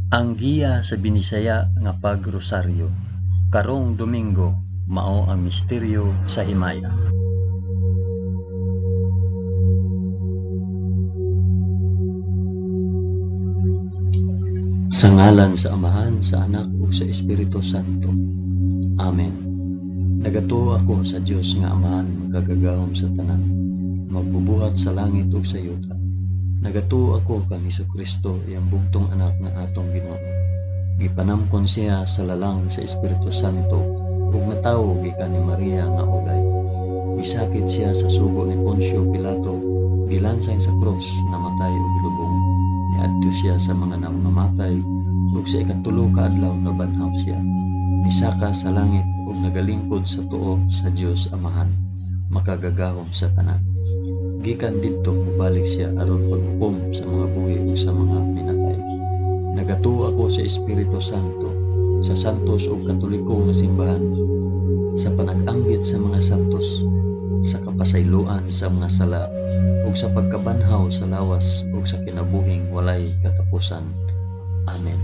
Ang giya sa Binisaya nga pagrosaryo karong Domingo mao ang misteryo sa himaya. Sa ngalan sa Amahan, sa Anak ug sa Espiritu Santo. Amen. Nagatuo ako sa Dios nga Amahan makagagahom sa tanan, magbubuhat sa langit ug sa yuta. Nagatuo ako kang Hesukristo, iyang bugtong anak nga atong Ginoo. Gipanamkon siya sa lalang sa Espiritu Santo ug natawo gikan ni Maria nga ulay. Gisakit siya sa sugo ni Poncio Pilato, gilansang sa krus, namatay ug gilubong. Niadto siya sa mga namamatay ug sa ikatulo ka adlaw nabanhaw siya. Misaka sa langit ug nagalingkod sa tuo sa Dios Amahan, makagagahom sa tanan. Gikan didto mobalik siya aron paghukom sa mga buhi ug sa mga minatay. Nagatuo ako sa Espiritu Santo, sa santos ug katoliko nga simbahan, sa panag-ambit sa mga santos, sa kapasayloan sa mga sala, ug sa pagkabanhaw sa lawas ug sa kinabuhing walay katapusan. Amen.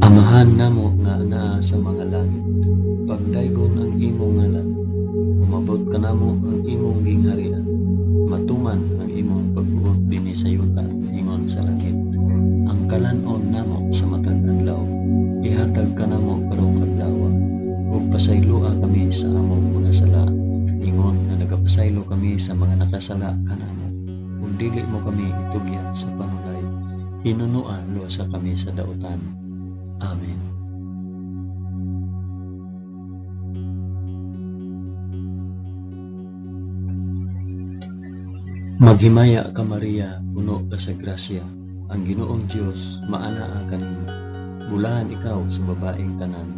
Amahan namo nga anaa sa mga langit, pagdaygon ang imong ngalan, umabot kanamo ang imong gingharian, matuman ang imong pagbuot dinhi sa yuta ingon sa langit. Ang kalan-on namo sa matag adlaw, ihatag kanamo karong adlawa, ug pasayloa kami sa among mga sala, ingon nga nagapasaylo kami sa mga nakasala kanamo, ug dili mo kami itugyan sa panulay, hinunoa luwasa kami sa dautan. Amen. Maghimaya ka Maria, puno ka sa grasya, ang Ginoong Dios maanaa kanimo. Bulahan ikaw sa babaeng tanan,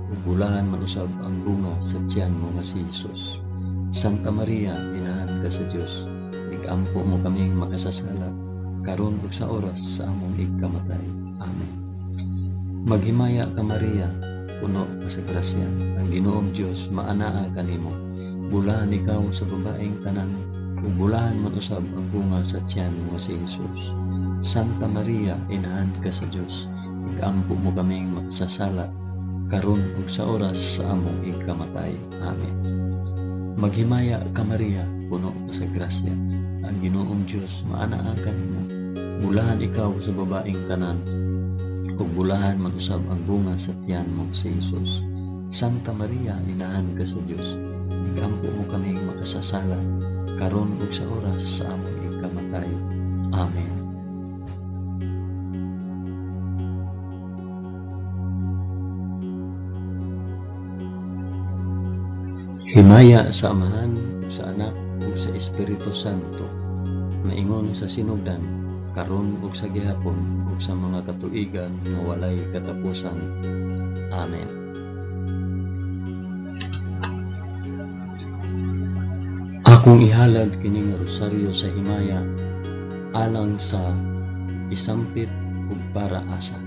ug bulahan man usab ang bunga sa tiyan mo nga si Jesus. Santa Maria, inahan ka sa Dios, igampo mo kaming makasasala, karon ug sa oras sa among igkamatay. Amen. Maghimaya ka Maria, puno ka sa grasya, ang Ginoong Dios maanaa kanimo. Bulahan ikaw sa babaeng tanan, ug bulahan man usab ang bunga sa tiyan mo si Jesus. Santa Maria, inahan ka sa Dios, igampo mo kaming makasasala, karon ug sa oras sa among igkamatay. Amen. Maghimaya ka Maria, puno ka sa grasya, ang Ginoong Dios maanaa kanimo. Bulahan ikaw sa babaeng tanan, ug bulahan man usab ang bunga sa tiyan mo si Jesus. Santa Maria, inahan ka sa Dios, igampo mo kaming makasasala, karon ug sa oras sa among igkamatay. Amen. Himaya sa Amahan, sa Anak, ug sa Espiritu Santo, maingon sa sinugdan, karon ug sa gihapon, ug sa mga katuigan nga walay katapusan. Amen. Akong ihalad kini nga rosaryo sa himaya alang sa isampit ug para asa.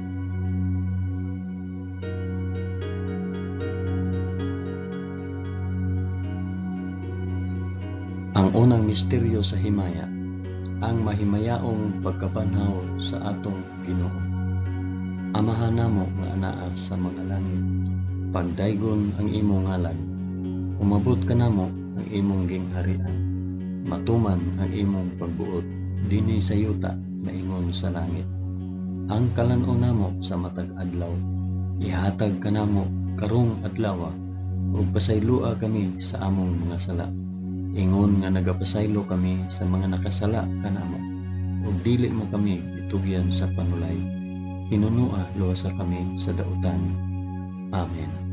Ang unang misteryo sa himaya, ang mahimayaong pagkabanhaw sa atong Ginoo. Amahan namo nga anaa sa mga langit, pagdaygon ang imong ngalan, umabot kanamo ang imong gingharian, matuman ang imong pagbuot dinhi sa yuta maingon sa langit. Ang kalan-on namo sa matag adlaw, ihatag kanamo karong adlawa, ug pasayloa kami sa among mga sala, ingon nga nagapasaylo kami sa mga nakasala kanamo, ug dili mo kami itugyan sa panulay, hinunoa luwasa kami sa dautan. Amen.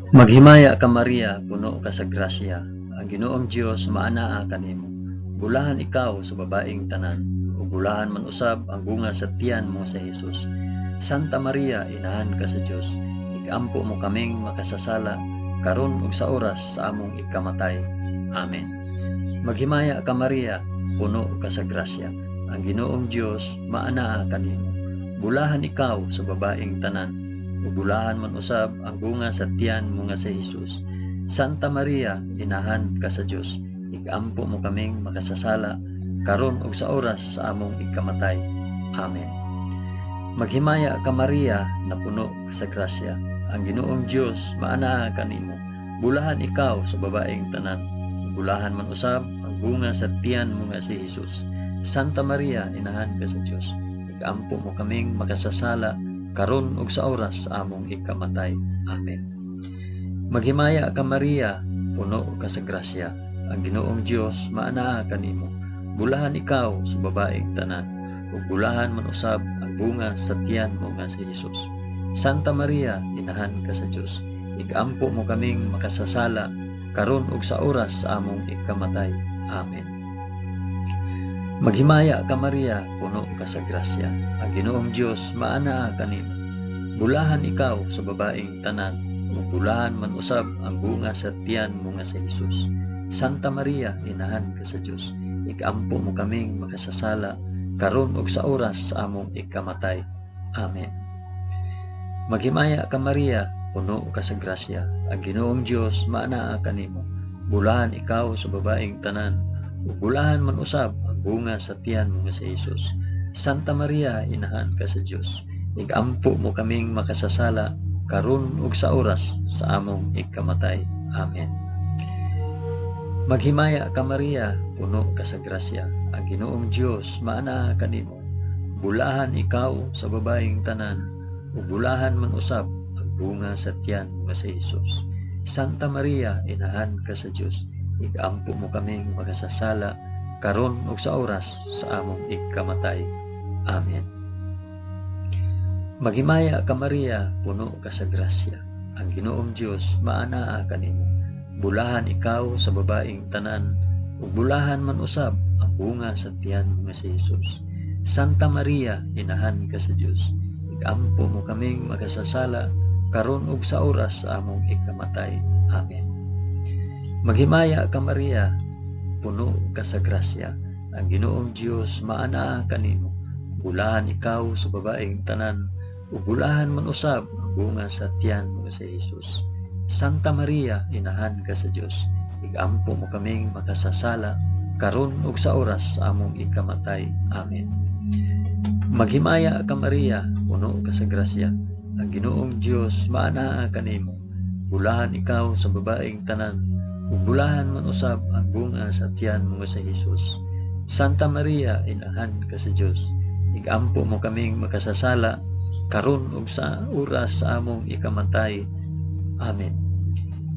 Maghimaya ka Maria, puno ka sa grasya, ang Ginoong Dios maanaa kanimo. Bulahan ikaw sa babaeng tanan, ug bulahan man usab ang bunga sa tiyan mo sa Jesus. Santa Maria, inahan ka sa Dios, igampo mo kaming makasasala, karon ug sa oras sa among ikamatay. Amen. Maghimaya ka Maria, puno ka sa grasya, ang Ginoong Dios maanaa kanimo. Bulahan ikaw sa babaeng tanan, ug bulahan man usab ang bunga sa tiyan mo nga si Hesus. Santa Maria, inahan ka sa Dios, igampo mo kaming makasasala karon ug sa oras sa among ikamatay. Amen. Maghimaya ka Maria, napuno ka sa grasya. Ang Ginoong Dios maanaa kanimo. Bulahan ikaw sa babaeng tanan. Bulahan man usab ang bunga sa tiyan mo nga si Hesus. Santa Maria, inahan ka sa Dios, igampo mo kaming makasasala karon ug sa oras sa among ikamatay. Amen. Maghimaya ka Maria, puno ka sa grasya. Ang Ginoong Dios maanaa kanimo. Bulahan ikaw sa babaeng tanan, ug bulahan man usab ang bunga sa tiyan mo nga si Hesus. Santa Maria, inahan ka sa Dios, igampo mo kaming makasasala karon ug sa oras sa among ikamatay. Amen. Maghimaya ka Maria, puno ka sa grasya. Ang Ginoong Dios maanaa kanimo. Bulahan ikaw sa babaeng tanan, ug bulahan man usab ang bunga sa tiyan mo nga si Hesus. Santa Maria, inahan ka sa Dios, igampo mo kaming makasasala karon ug sa oras sa among ikamatay. Amen. Maghimaya ka Maria, puno ka sa grasya. Ang Ginoong Dios maanaa kanimo. Bulahan ikaw sa babaeng tanan, ug bulahan man usab ang bunga sa tiyan mo nga si Hesus. Santa Maria, inahan ka sa Dios, igampo mo kaming makasasala karon ug sa oras sa among ikamatay. Amen. Maghimaya ka Maria, puno ka sa grasya. Ang Ginoong Dios maanaa kanimo. Bulahan ikaw sa babaeng tanan, ug bulahan man usab ang bunga sa tiyan mo nga si Hesus. Santa Maria, inahan ka sa Dios, igampo mo kaming makasasala karon ug sa oras sa among ikamatay. Amen. Maghimaya ka Maria, puno ka sa grasya. Ang Ginoong Dios maanaa kanimo. Bulahan ikaw sa babaeng tanan, ug bulahan man usab ang bunga sa tiyan mo nga si Hesus. Santa Maria, inahan ka sa Dios, igampo mo kaming makasasala karon ug sa oras sa among ikamatay. Amen. Maghimaya ka Maria, puno ka sa grasya. Ang Ginoong Dios maanaa kanimo. Bulahan ikaw sa babaeng tanan, ug bulahan man usab ang bunga sa tiyan mo nga si Hesus. Santa Maria, inahan ka sa Dios, igampo mo kaming makasasala karon ug sa oras sa among ikamatay. Amen. Maghimaya ka Maria, puno ka sa grasya. Ang Ginoong Dios maanaa kanimo. Bulahan ikaw sa babaeng tanan, ug bulahan man usab ang bunga sa tiyan mo nga si Hesus. Santa Maria, inahan ka sa Dios, igampo mo kaming makasasala karon ug sa oras sa among ikamatay. Amen.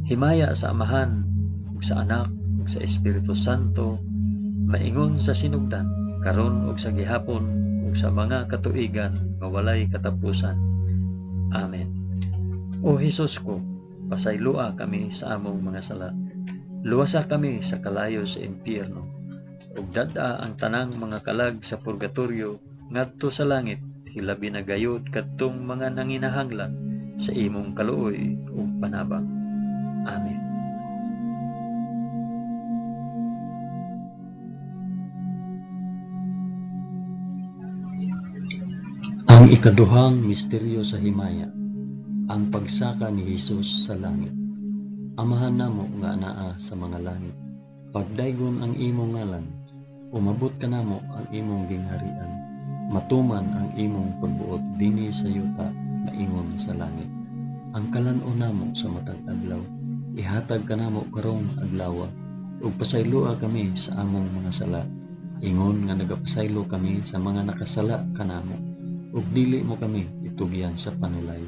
Himaya sa Amahan ug sa Anak ug sa Espiritu Santo, maingon sa sinugdan, karon ug sa gihapon ug sa mga katuigan nga walay katapusan. Amen. O Hesus ko, pasayloa kami sa among mga sala. Luwasa kami sa kalayo sa impyerno, ug dad-a ang tanang mga kalag sa purgatorio ngadto sa langit, hilabi na gayud kadtong mga nanginahanglan sa imong kaluoy ug panabang. Amen. Ang ikaduhang misteryo sa himaya, ang pagsaka ni Hesus sa langit. Amahan namo nga anaa sa mga langit, pagdaygon ang imong ngalan, umabot kanamo ang imong gingharian, matuman ang imong pagbuot dinhi sa yuta maingon sa langit. Ang kalan-on namo sa matag adlaw, ihatag kanamo karong adlawa, ug pasayloa kami sa among mga sala, ingon nga nagapasaylo kami sa mga nakasala kanamo, ug dili mo kami itugyan sa panulay.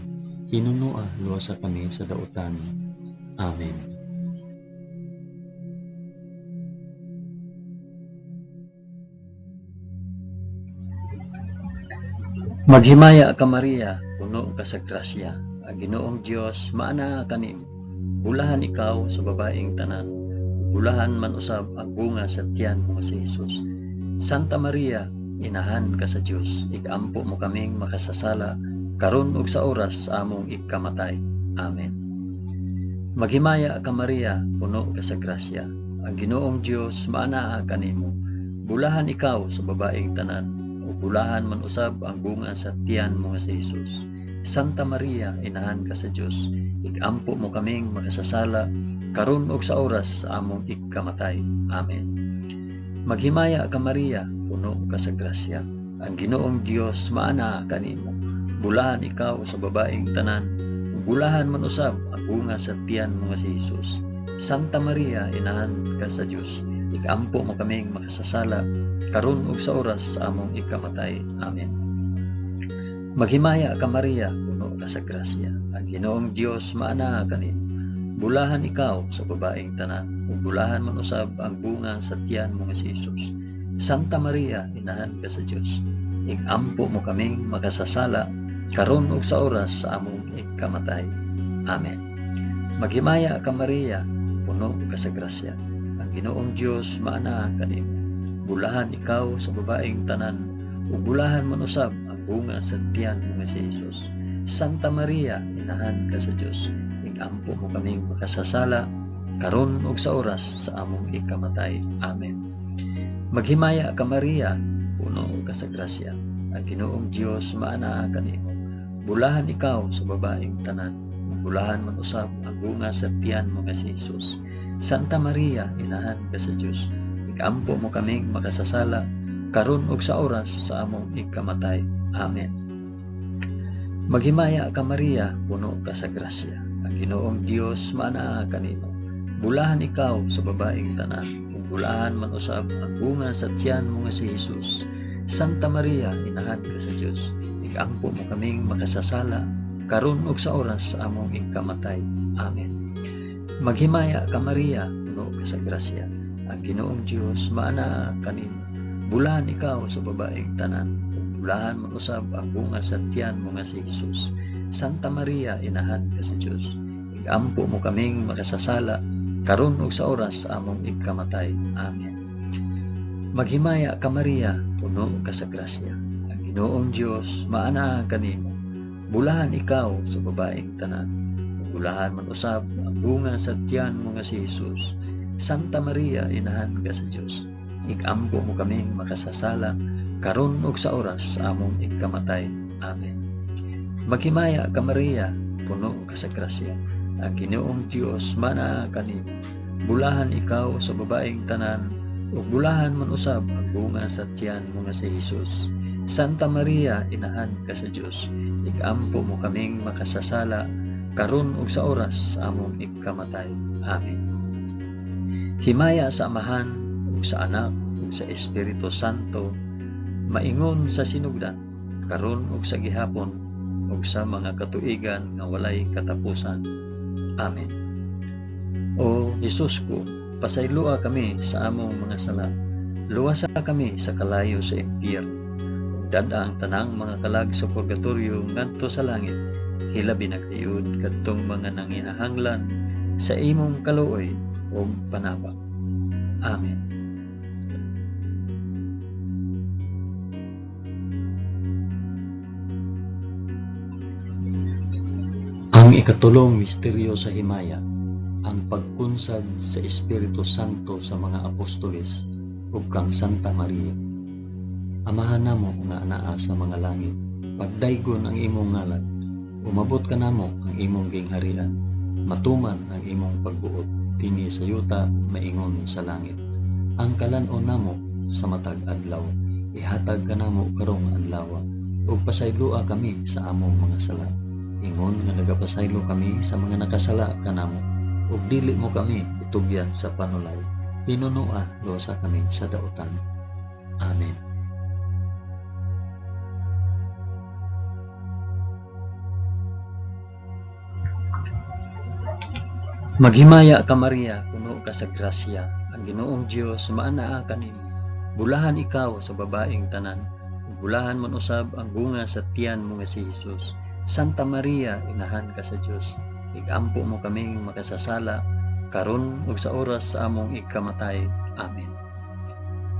Hinunua luwasa kami sa dautan. Amen. Maghimaya ka Maria, puno ka sa grasya. Ang Ginoong Dios maanaa kanimo. Bulahan ikaw sa babaeng tanan, bulahan man usab ang bunga sa tiyan mo si Hesus. Santa Maria, inahan ka sa Dios, igampo mo kaming makasasala karon ug sa oras sa among ikamatay. Amen. Maghimaya ka Maria, puno ka sa grasya. Ang Ginoong Dios maanaa kanimo. Bulahan ikaw sa babaeng tanan, ug ug bulahan man usab ang bunga sa tiyan mo nga si Hesus. Santa Maria, inahan ka sa Dios, igampo mo kaming makasasala karon ug sa oras sa among ikamatay. Amen. Maghimaya ka Maria, puno ka sa grasya. Ang Ginoong Dios maana kanimo. Bulahan ikaw sa babaeng tanan, ug bulahan man usab ang bunga sa tiyan mo nga si Hesus. Santa Maria, inahan ka sa Dios, ikampo mo kaming makasasala karon ug sa oras sa among ikamatay. Amen. Maghimaya ka Maria, puno ka sa grasya. Ang Ginoong Dios maana kanimo. Bulahan ikaw sa babaeng tanan, ug bulahan man usab ang bunga sa tiyan mo nga si Hesus. Santa Maria, inahan ka sa Dios, igampo mo kaming makasasala karon ug sa oras sa among ikamatay. Amen. Maghimaya ka Maria, puno ka sa grasya. Ang Ginoong Dios maana kanimo. Bulahan ikaw sa babaeng tanan, ug bulahan man usab ang bunga sa tiyan mo nga si Hesus. Santa Maria, inahan ka sa Dios, igampo mo kaming makasasala karon ug sa oras sa among ikamatay. Amen. Maghimaya ka Maria, puno ka sa grasya. Ang Ginoong Dios maana kanimo. Bulahan ikaw sa babaeng tanan, ug bulahan man usab ang bunga sa tiyan mo nga si Hesus. Santa Maria, inahan ka sa Dios, igampo mo kaming makasasala karon ug sa oras sa among ikamatay. Amen. Maghimaya ka Maria, puno ka sa grasya. Ang Ginoong Dios maanaa kanimo. Bulahan ikaw sa babaeng tanan, ug bulahan man usab ang bunga sa tiyan mo nga si Hesus. Santa Maria, inahan ka sa Dios, igampo mo kaming makasasala karon ug sa oras sa among ikamatay. Amen. Maghimaya ka Maria, puno ka sa grasya. Ang Ginoong Dios maanaa kanimo. Bulahan ikaw sa babaeng tanan, ug bulahan man usab ang bunga sa tiyan mo nga si Hesus. Santa Maria, inahan ka sa Dios, igampo mo kaming makasasala karon ug sa oras sa among ikamatay. Amen. Maghimaya ka Maria, puno ka sa grasya. Ang Ginoong Dios maanaa kanimo. Bulahan ikaw sa babaeng tanan, ug bulahan man usab ang bunga sa tiyan mo nga si Hesus. Santa Maria, inahan ka sa Dios, igampo mo kaming makasasala karon ug sa oras sa among ikamatay. Amen. Maghimaya ka Maria, puno ka sa grasya. Ang Ginoong Dios maanaa kanimo. Bulahan ikaw sa babaeng tanan, ug bulahan man usab ang bunga sa tiyan mo nga si Hesus. Santa Maria, inahan ka sa Dios, igampo mo kaming makasasala karon ug sa oras sa among ikamatay. Amen. Himaya sa Amahan ug sa Anak ug sa Espiritu Santo, maingon sa sinugdan, karon ug sa gihapon ug sa mga katuigan nga walay katapusan. Amen. O Hesus ko, pasayloa kami sa among mga sala. Luwasa kami sa kalayo sa impyerno. Ug dad-a ang tanang mga kalag sa purgatorio ngadto sa langit. Hilabi na gayud kadtong mga nanginahanglan sa imong kaluoy ug panabang. Amen. Ang ikatulong misteryo sa himaya, ang pagkunsad sa Espiritu Santo sa mga apostoles ug kang Santa Maria. Amahan namo nga anaa sa mga langit, pagdaygon ang imong ngalan, umabot kanamo ang imong gingharian, matuman ang imong pagbuot dinhi sa yuta maingon sa langit. Ang kalan-on namo sa matag adlaw, ihatag kanamo karong adlaw, ug pasayloa kami sa among mga sala, ingon nga nagapasaylo kami sa mga nakasala kanamo, ug dili mo kami itugyan sa panulay, hinunoa luwasa kami sa dautan. Amen. Maghimaya ka Maria, puno ka sa grasya, ang Ginoong Dios maanaa kanimo. Bulahan ikaw sa babaeng tanan, ug bulahan man usab ang bunga sa tiyan mo nga si Hesus. Santa Maria, inahan ka sa Dios, igampo mo kaming makasasala karon ug sa oras sa among ikamatay. Amen.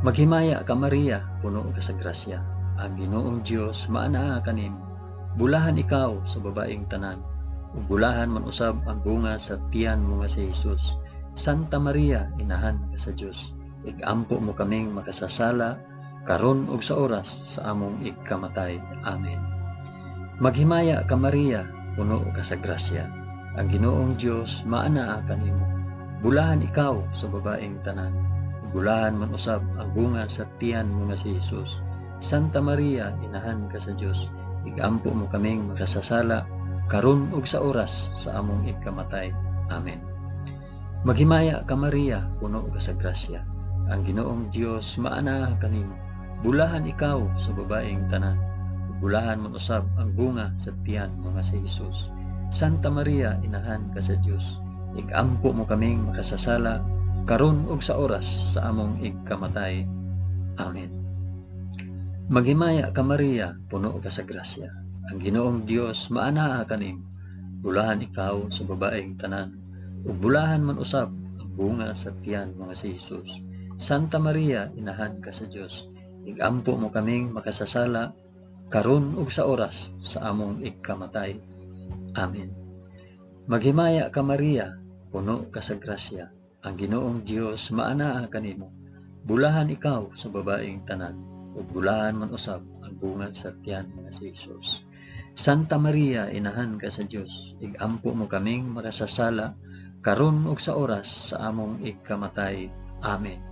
Maghimaya ka Maria, puno ka sa grasya, ang Ginoong Dios maanaa kanimo. Bulahan ikaw sa babaeng tanan, ug bulahan man usab ang bunga sa tiyan mo nga si Hesus. Santa Maria, inahan ka sa Dios, igampo mo kaming makasasala karon ug sa oras sa among igkamatay. Amen. Maghimaya ka Maria, puno ka sa grasya. Ang Ginoong Dios maanaa kanimo. Bulahan ikaw sa babaeng tanan. Bulahan man usab ang bunga sa tiyan mo nga si Jesus. Santa Maria, inahan ka sa Dios, igampo mo kaming makasasala karon ug sa oras sa among igkamatay. Amen. Maghimaya ka Maria, puno ka sa grasya. Ang Ginoong Dios maanaa kanimo. Bulahan ikaw sa babaeng tanan. Bulahan man usab ang bunga sa tiyan mo nga si Jesus. Santa Maria, inahan ka sa Dios, igampo mo kaming makasasala karon ug sa oras sa among igkamatay. Amen. Maghimaya ka Maria, puno ka sa grasya. Ang Ginoong Dios maanaa kanimo. Bulahan ikaw sa babaeng tanan, ug bulahan man usab ang bunga sa tiyan mo nga si Jesus. Santa Maria, inahan ka sa Dios, igampo mo kaming makasasala karon ug sa oras sa among igkamatay. Amen. Maghimaya ka Maria, puno ka sa grasya. Ang Ginoong Dios maanaa kanimo. Bulahan ikaw sa babaeng tanan, ug bulahan man usab ang bunga sa tiyan nga si Jesus. Santa Maria, inahan ka sa Dios, igampo mo kaming makasasala karon ug sa oras sa among igkamatay. Amen.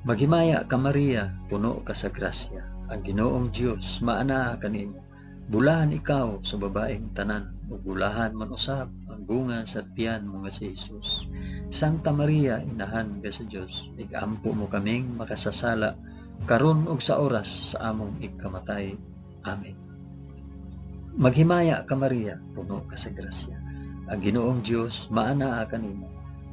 Maghimaya ka Maria, puno ka sa grasya. Ang Ginoong Dios maanaa kanimo. Bulahan ikaw sa babaeng tanan, ug bulahan man usab ang bunga sa tiyan mo nga si Jesus. Santa Maria, inahan ka sa Dios, igampo mo kaming makasasala karon ug sa oras sa among igkamatay. Amen. Maghimaya ka Maria, puno ka sa grasya. Ang Ginoong Dios maanaa kanimo.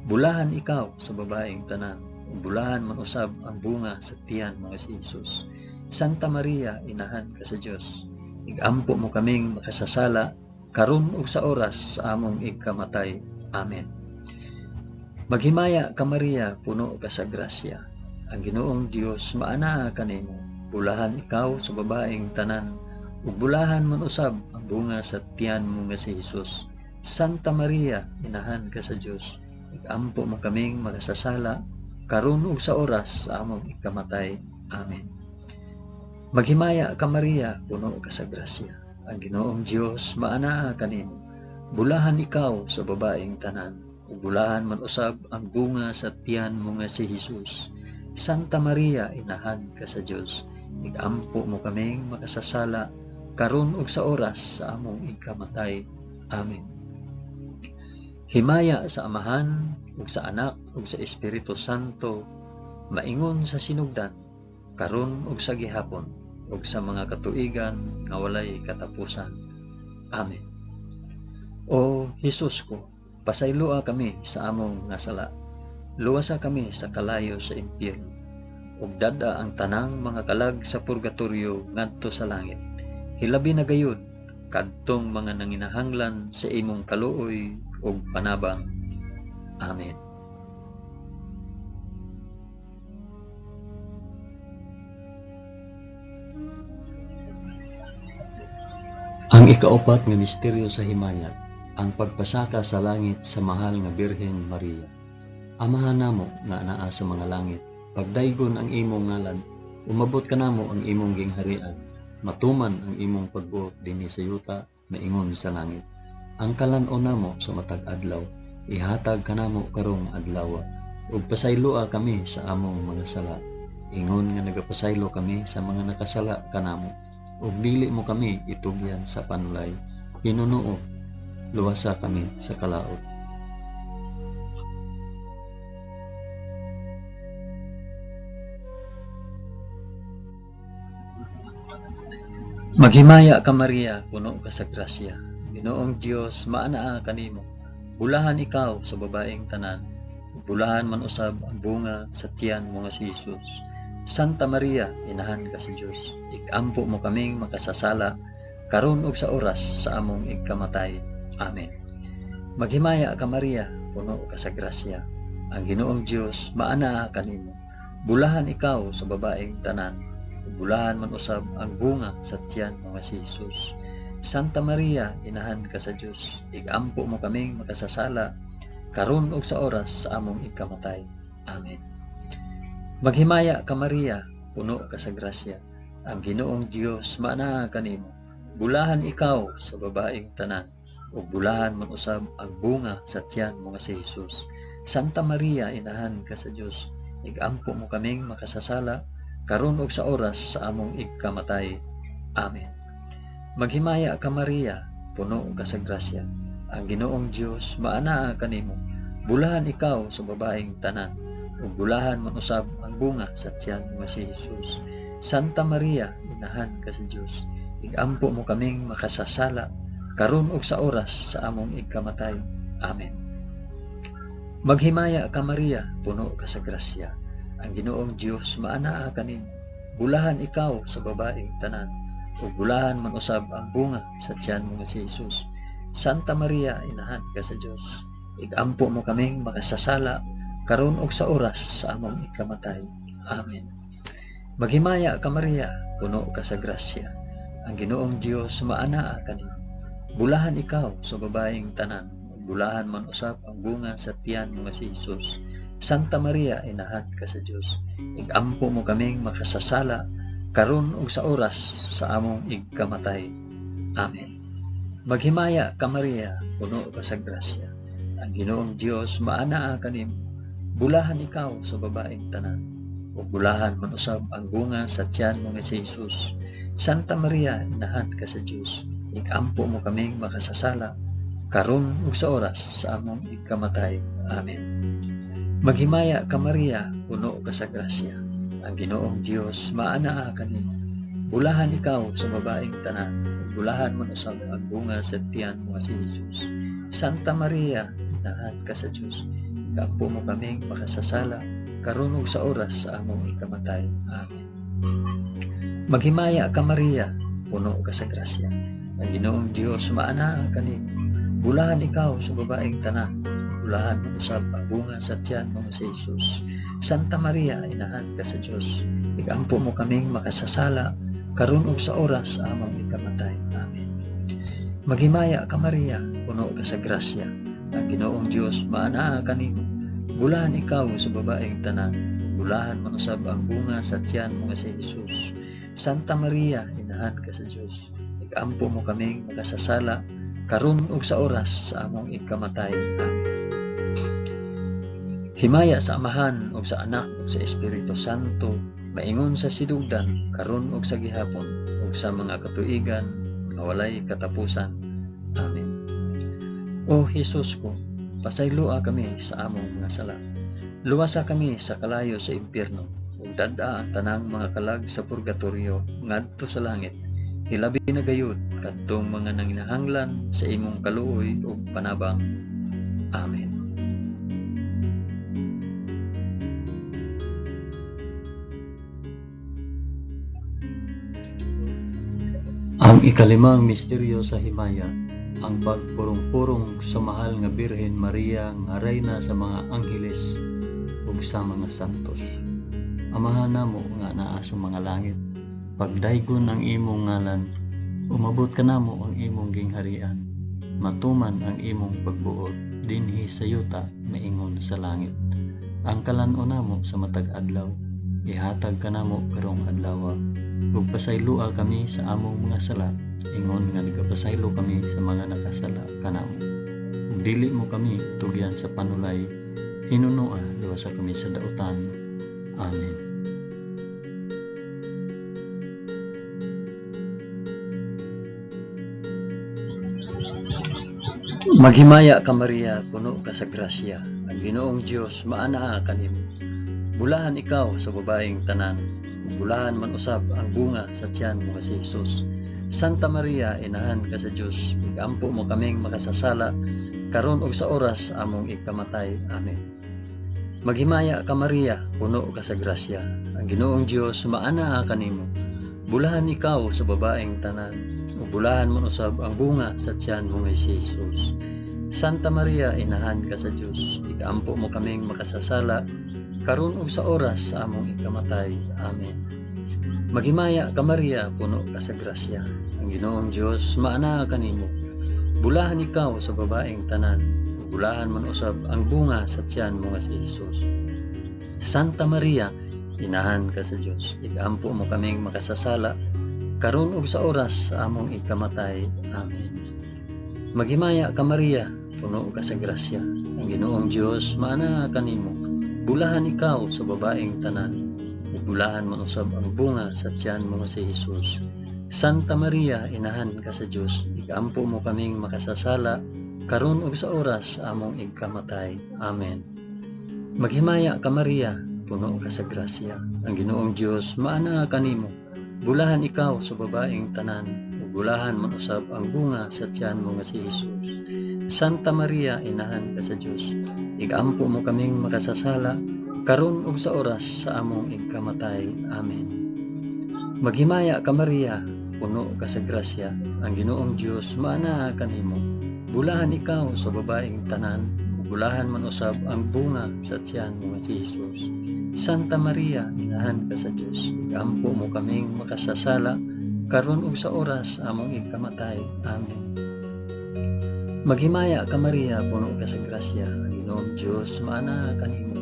Bulahan ikaw sa babaeng tanan, ug bulahan man usab ang bunga sa tiyan mo nga si Jesus. Santa Maria, inahan ka sa Dios, igampo mo kaming makasasala karon ug sa oras sa among igkamatay. Amen. Maghimaya ka Maria, puno ka sa grasya. Ang Ginoong Dios maanaa kanimo. Bulahan ikaw sa babaeng tanan, ug bulahan man usab ang bunga sa tiyan mo nga si Jesus. Santa Maria, inahan ka sa Dios, igampo mo kaming makasasala karon ug sa oras sa among ikamatay. Amen. Maghimaya ka Maria, puno ka sa grasya. Ang Ginoong Dios maanaa kanimo. Bulahan ikaw sa babaeng tanan, ug bulahan man usab ang bunga sa tiyan mo nga si Jesus. Santa Maria, inahan ka sa Dios, igampo mo kaming makasasala karon ug sa oras sa among ikamatay. Amen. Himaya sa Amahan ug sa Anak ug sa Espiritu Santo, maingon sa sinugdan, karon ug sa gihapon, ug sa mga katuigan nga walay katapusan. Amen. O Hesus ko, pasayloa kami sa among nga sala. Luwasa kami sa kalayo sa impyerno, ug dad-a ang tanang mga kalag sa purgatorio ngadto sa langit. Hilabi na gayud kadtong mga nanginahanglan sa imong kaluoy ug panabang. Amen. Ang ikaupat nga misteryo sa himaya, ang pagpasaka sa langit sa mahal nga Birhen Maria. Amahan namo nga anaa sa mga langit, pagdaygon ang imong ngalan, umabot kanamo ang imong gingharian, matuman ang imong pagbuot dinhi sa yuta maingon sa langit. Ang kalan-on namo sa matag adlaw, ihatag kanamo karong adlaw, ug pasayloa kami sa among mga sala, ingon nga nagapasaylo kami sa mga nakasala kanamo, ug dili mo kami itugyan sa panulay, hinunuo, luwasa kami sa kalaot. Maghimaya ka Maria, puno ka sa grasya. Ginoong Dios maanaa kanimo. Bulahan ikaw sa babaeng tanan, bulahan man usab ang bunga sa tiyan mo nga si Jesus. Santa Maria, inahan ka sa Dios, ikampo mo kaming makasasala karon ug sa oras sa among igkamatay. Amen. Maghimaya ka Maria, puno ka sa grasya. Ang Ginoong Dios maanaa kanimo. Bulahan ikaw sa babaeng tanan, bulahan man usab ang bunga sa tiyan mo nga si Jesus. Santa Maria, inahan ka sa Dios, igampo mo kaming makasasala karon ug sa oras sa among ikamatay. Amen. Maghimaya ka Maria, puno ka sa grasya. Ang Ginoong Dios maanaa kanimo. Bulahan ikaw sa babaeng tanan, ug bulahan man usab ang bunga sa tiyan mo nga si Jesus. Santa Maria, inahan ka sa Dios, igampo mo kaming makasasala karon ug sa oras sa among igkamatay. Amen. Maghimaya ka Maria, puno ka sa grasya. Ang Ginoong Dios maanaa kanimo. Bulahan ikaw sa babaeng tanan, ug bulahan man usab ang bunga sa tiyan mo nga si Jesus. Santa Maria, inahan ka sa Dios, igampo mo kaming makasasala karon ug sa oras sa among igkamatay. Amen. Maghimaya ka Maria, puno ka sa grasya. Ang Ginoong Dios maanaa kanimo. Bulahan ikaw sa babaeng tanan, ug bulahan man usab ang bunga sa tiyan mo nga si Jesus. Santa Maria, inahan ka sa Dios, igampo mo kaming makasasala karon ug sa oras sa among ikamatay. Amen. Maghimaya ka Maria, puno ka sa grasya. Ang Ginoong Dios maanaa kanimo. Bulahan ikaw sa babaeng tanan, ug bulahan man usab ang bunga sa tiyan mo nga si Jesus. Santa Maria, inahan ka sa Dios, igampo mo kaming makasasala karon ug sa oras sa among igkamatay. Amen. Maghimaya ka Maria, puno ka sa grasya. Ang Ginoong Dios maanaa kanimo. Bulahan ikaw sa babaeng tanan, ug bulahan man usab ang bunga sa tiyan mo nga si Jesus. Santa Maria, inahan ka sa Dios, ikampo mo kaming makasasala karon ug sa oras sa among igkamatay. Amen. Maghimaya ka Maria, puno ka sa grasya. Ang Ginoong Dios maanaa kanimo. Bulahan ikaw sa babaeng tanan, ug bulahan man usab ang bunga sa tiyan mo nga si Jesus. Santa Maria, inahan ka sa Dios, ikampo mo kaming makasasala karon ug sa oras sa among ikamatay. Amen. Maghimaya ka Maria, puno ka sa grasya. Ang Ginoong Dios maanaa kanimo. Bulahan ikaw sa babaeng tanan, ug bulahan man usab ang bunga sa tiyan mo nga si Jesus. Santa Maria, inahan ka sa Dios, ikampo mo kaming makasasala karon ug sa oras sa among ikamatay. Amen. Maghimaya ka Maria, puno ka sa grasya. Ang Ginoong Dios maanaa kanimo. Bulahan ikaw sa babaeng tanan, ug bulahan man usab ang bunga sa tiyan mo nga si Jesus. Santa Maria, inahan ka sa Dios, ikampo mo kaming makasasala karon ug sa oras sa among ikamatay. Amen. Himaya sa Amahan ug sa Anak ug sa Espiritu Santo, maingon sa sinugdan, karon ug sa gihapon, ug sa mga katuigan nga walay katapusan. Amen. O Hesus ko, pasayloa kami sa among mga sala. Luwasa kami sa kalayo sa impyerno, ug dad-a ang tanang mga kalag sa purgatorio ngadto sa langit. Hilabi na gayud kadtong mga nanginahanglan sa imong kaluoy ug panabang. Amen. Ang ikalimang misteryo sa himaya, ang pagpurong-purong sa mahal nga Birhen Maria nga reyna sa mga angheles ug sa mga santos. Amahan namo nga naa sa mga langit, pagdaygon ang imong ngalan, umabot kanamo ang imong gingharian, matuman ang imong pagbuot dinhi sa yuta maingon sa langit. Ang kalan-on namo sa matag adlaw, ihatag kanamo karong adlaw, ug pasayloa kami sa among mga sala, ingon nga nagapasaylo kami sa mga nakasala kanamo. Ug dili mo kami tugyan sa panulay, hinunoa luwasa kami sa dautan. Amen. Maghimaya ka Maria, puno ka sa grasya. Ang Ginoong Dios maanaa kanimo. Bulahan ikaw sa babaeng tanan, ug bulahan man usab ang bunga sa tiyan mo nga si Jesus. Santa Maria, inahan ka sa Dios, igampo mo kaming makasasala karon ug sa oras sa among ikamatay. Amen. Maghimaya ka Maria, puno ka sa grasya. Ang Ginoong Dios maanaa kanimo. Bulahan ikaw sa babaeng tanan, ug bulahan man usab ang bunga sa tiyan mo nga si Jesus. Santa Maria, inahan ka sa Dios, igampo mo kaming makasasala karon ug sa oras sa among ikamatay. Amen. Maghimaya ka Maria, puno ka sa grasya. Ang Ginoong Dios maanaa kanimo. Bulahan ikaw sa babaeng tanan, ug bulahan man usab ang bunga sa tiyan mo nga si Jesus. Santa Maria, Inahan ka sa Dios, igampo mo kaming makasasala, karon ug sa oras sa among ikamatay. Amen. Maghimaya ka Maria, puno ka sa grasya, ang Ginoong Dios maanaa kanimo. Bulahan ikaw sa babaeng tanan, ug bulahan man usab ang bunga sa tiyan mo nga si Jesus. Santa Maria, inahan ka sa Dios, igampo mo kaming makasasala, karon ug sa oras sa among ikamatay. Amen. Maghimaya ka Maria, puno ka sa grasya, ang Ginoong Dios maanaa kanimo. Bulahan ikaw sa babaeng tanan, ug bulahan man usab ang bunga sa tiyan mo nga si Jesus. Santa Maria, inahan ka sa Dios, igampo mo kaming makasasala, karon ug sa oras sa among ikamatay. Amen. Maghimaya ka Maria, puno ka sa grasya, ang Ginoong Dios maanaa kanimo. Bulahan ikaw sa babaeng tanan, ug bulahan man usab ang bunga sa tiyan mo nga si Jesus. Santa Maria, inahan ka sa Dios, igampo mo kaming makasasala, karon ug sa oras sa among ikamatay. Amen. Maghimaya ka Maria, puno ka sa grasya, ang Ginoong Dios maanaa kanimo.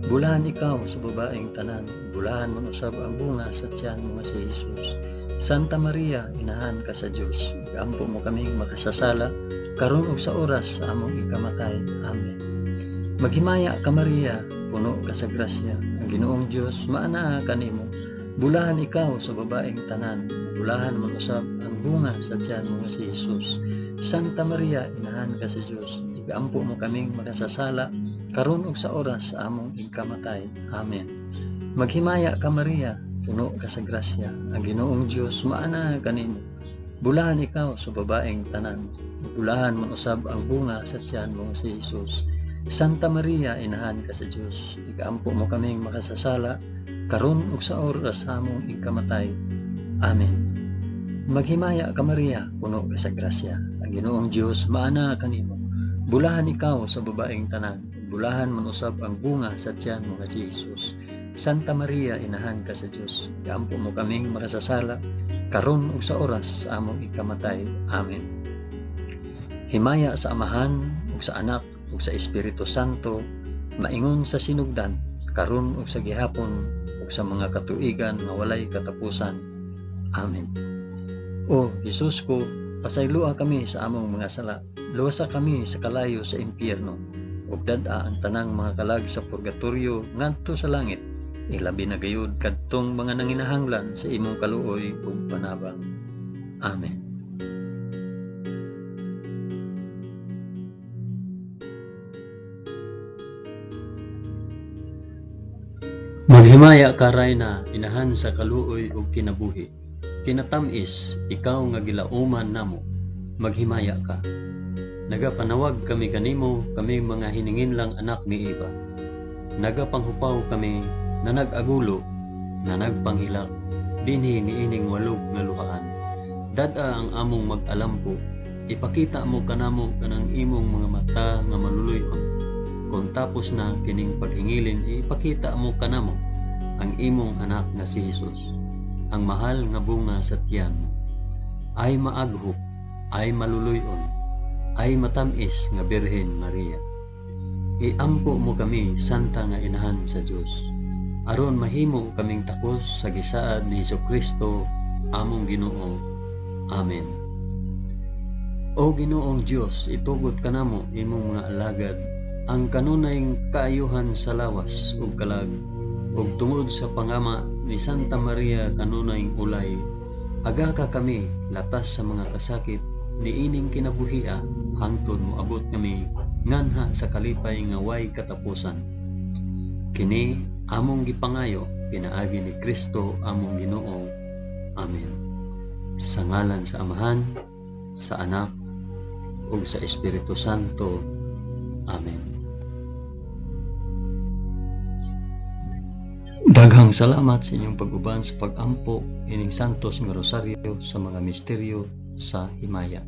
Bulahan ikaw sa babaeng tanan, bulahan man usab ang bunga sa tiyan mo nga si Jesus. Santa Maria, inahan ka sa Dios, igampo mo kaming makasasala, karon ug sa oras sa among ikamatay. Amen. Maghimaya ka Maria, puno ka sa grasya, ang Ginoong Dios maanaa kanimo. Bulahan ikaw sa babaeng tanan, bulahan man usab ang bunga sa tiyan mo nga si Jesus. Santa Maria, inahan ka sa Dios, igampo mo kaming makasasala, karon ug sa oras sa among ikamatay. Amen. Maghimaya ka Maria, puno ka sa grasya, ang Ginoong Dios maanaa kanimo. Bulahan ikaw sa babaeng tanan, bulahan man usab ang bunga sa tiyan mo nga si Jesus. Santa Maria, inahan ka sa Dios, igampo mo kaming makasasala, karon ug sa oras sa among ikamatay. Amen. Maghimaya ka Maria, puno ka sa grasya, ang Ginoong Dios maanaa kanimo. Bulahan ikaw sa babaeng tanan, bulahan man usab ang bunga sa tiyan mo nga si Jesus. Santa Maria, inahan ka sa Dios, igampo mo kaming makasasala, karon ug sa oras sa among ikamatay. Amen. Himaya sa Amahan ug sa Anak ug sa Espiritu Santo, maingon sa sinugdan, karon ug sa gihapon ug sa mga katuigan nga walay katapusan. Amen. O Jesus ko, pasayloa kami sa among mga sala, luwasa kami sa kalayo sa impyerno, ug dad-a ang tanang mga kalag sa purgatorio ngadto sa langit, ilabi na gayud kadtong mga nanginahanglan sa imong kaluoy ug panabang. Amen. Maghimaya ka Rayna, inahan sa kaluoy ug kinabuhi. Kinatam-is, ikaw nga gilauman namo, maghimaya ka. Nagapanawag kami kanimo, kami mga hininginlang anak ni Eva. Nagapanghupaw kami na nag-agulo, na nagpanghilak, dinhi niining walog nga luhaan. Dad-a ang among mag-alampo, ipakita mo kanamo kanang imong mga mata nga maluluy-on. Kung tapos na kining paghingilin, ipakita mo kanamo ang imong anak nga si Jesus, ang mahal nga bunga sa tiyan mo. Ay maaghop, ay maluluy-on, ay matamis nga Birhen Maria. Iampo mo kami, Santa nga Inahan sa Dios, aron mahimo kaming takos sa gisaad ni Hesukristo among Ginoo. Amen. O Ginoong Dios, itugot kanamo imong mga alagad ang kanunay kaayuhan sa lawas ug kalag, ug tungod sa pangama ni Santa Maria kanunay ulay, agaka kami latas sa mga kasakit niining kinabuhia hangtod moabot kami nganha sa kalipay nga way katapusan. Kini among gipangayo pinaagi ni Kristo among Ginoo. Amen. Sa ngalan sa Amahan, sa Anak, ug sa Espiritu Santo. Amen. Daghang salamat sa inyong pag-uban sa pag-ampo ining Santos nga Rosaryo sa mga misteryo sa himaya.